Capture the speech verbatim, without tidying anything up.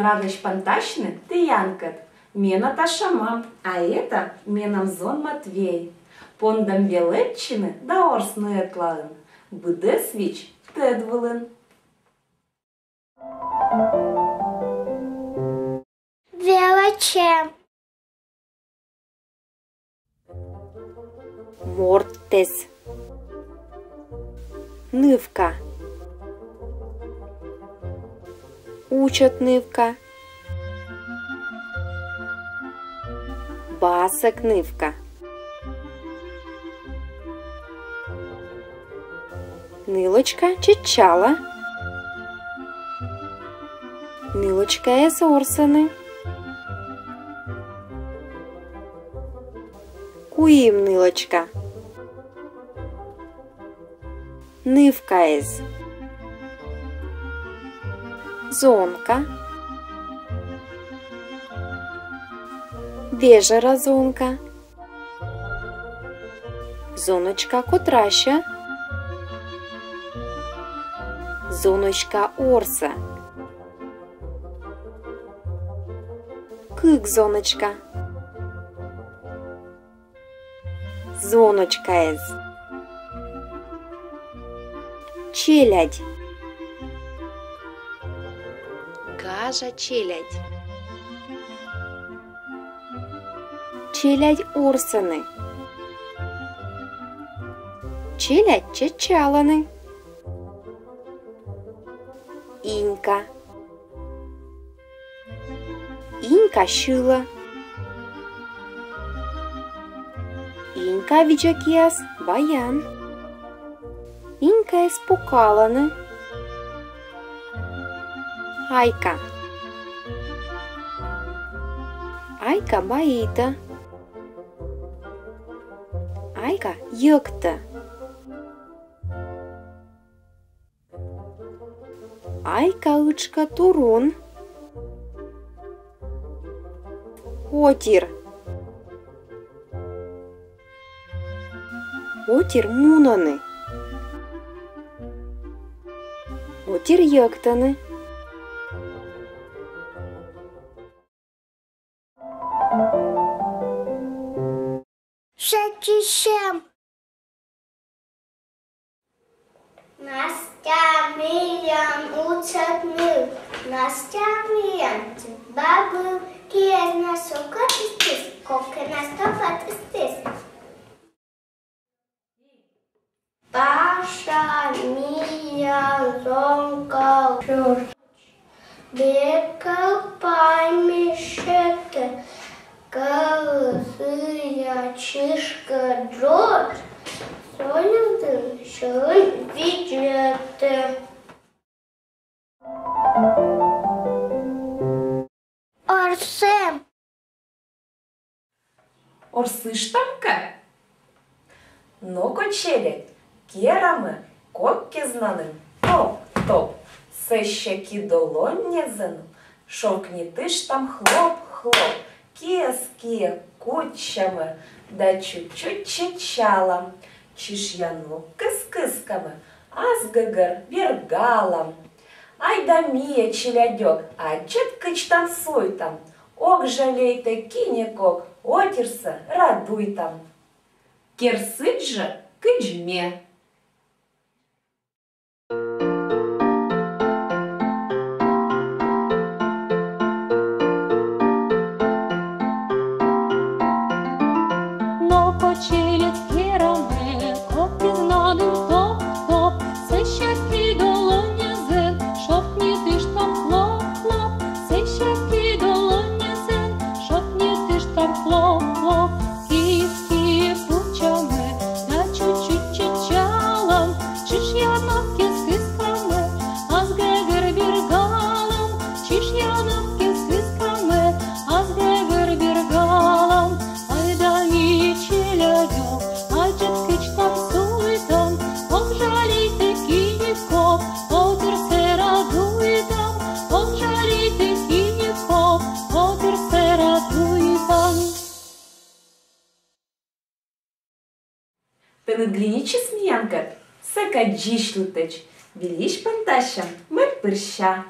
Радость пантасьны тӥянкыд. Ме Наташа мам, а это менам зон Матвей. Пондам велӧдчыны да орсны ӧтлаын. Быдэс вич тӧд вылын. Велӧдчем. Морттэс. Нывка. Учӧт нывка. Басӧк нывка. Нылочка чеччалӧ. Нылочкаэз орсӧны. Куим нылочка. Нывкаэз. Зонка. Вежӧра зонка. Зоночка котрасьӧ. Зоночка орсӧ. Кык зоночка. Зоночкаэз. Челядь. Гажа челядь. Челядь орсӧны. Челядь чеччалӧны. Инька. Инька сьылӧ. Инька видзӧ киас баян. Инькаэз пукалӧны. Айка. Айка баитӧ. Айка йӧктӧ. Айка ытшкӧ турун. Отир. Отир мунӧны. Отир йӧктӧны. Шедьтысьӧм. Настя миян учӧт ныл. Настя миян чебабыл. Киӧ на сокӧ тыштыс, кокӧ на стопӧ тыштыс. Паша миян зонка чуч. Бергӧ паймыштӧ, кӧлӧ сыя чышкӧ ӝоч, со йылдын сьӧлӧм видзӧдӧ. Орсем. Орсыштам кӧ? Но-ко, челядь, керамӧ кок кез нанным топ-топ. Сэсся ки долоньязӧн шовкнитыштам хлоп-хлоп. Киӧс киӧ кутчамӧ да чуть-чуть чеччалам. Чышъяноккӧс кыскамӧ, ас гӧгӧр бергалам. Айда миӧ, челядьок, аддзӧд, кыдз танцуйтам. Ог жалейтӧй кинекок, отирсӧ радуйтам. Кер сідз жӧ, кыдз ме. Но-ко, челядь, керамӧ кок кез нанным топ-топ. Сэсся ки долоньязӧн шовкнитыштам хлоп-хлоп. Сэсся ки долоньязӧн шовкнитыштам хлоп-хлоп. Киӧс киӧ кутчамӧ да чуть-чуть чеччалам. Чышъяноккӧс кыскамӧ, ас гӧгӧр бергалам. Чышъяноккӧс кыскамӧ, ас гӧгӧр бергалам. Айда миӧ, челядьок, аддзӧд, кыдз танцуйтам. Ог жалейтӧй кинекок, отирсӧ радуйтам. Ог жалейтӧй кинекок, отирсӧ радуйтам. Тэнад гриничыс миянкӧд сэк аддзысьлытӧдз. Вильысь пантасям мӧд пырся.